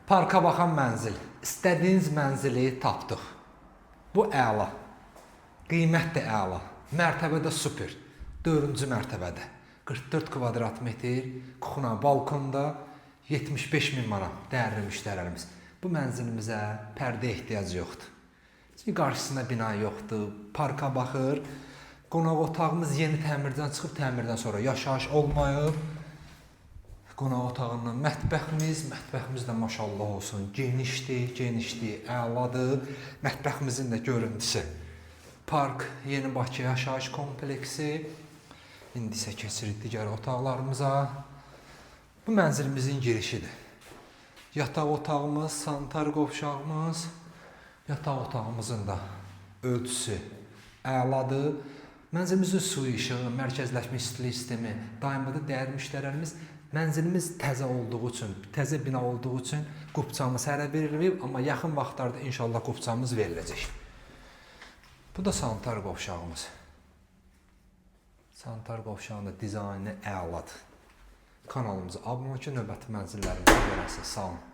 Parka baxan mənzil. İstədiyiniz mənzili tapdıq. Bu əla. Qiymət də əla. Mərtəbə də super. 4-cü mərtəbədə. 44 kvadrat metr, kuxuna, balkonda 75 min manat dəyərli müştərilərimiz. Bu mənzilimizə pərdə ehtiyacı yoxdur. Çünki qarşısında bina yoxdur, parka baxır. Qonaq otağımız yeni təmirdən çıxıb, təmirdən sonra yaşayış olmayıb. Qonaq otağından mətbəximiz, mətbəximiz də maşallah olsun genişdir, genişliyi əladır. Mətbəximizin də görüntüsü. Park, Yeni Bakı yaşayış kompleksi. İndi isə keçirik digər otaqlarımıza. Bu mənzilimizin girişidir. Yataq otağımız, sanitar qovşağımız, yataq otağımızın da ölçüsü əladır. Mənzilimizin su işığı, mərkəzləşmiş istilik sistemi daimidir. Dəyərli müştərilərimiz, mənzilimiz təzə olduğu üçün, təzə bina olduğu üçün qupçamız hələ verilməyib, amma yaxın vaxtlarda inşallah qupçamız veriləcək. Bu da sanitar qovşağımız. Sanitar qovşağının da dizaynı əladır. Kanalımıza abunə olun ki, növbəti mənzillərimizi görəsiniz. Sağ olun.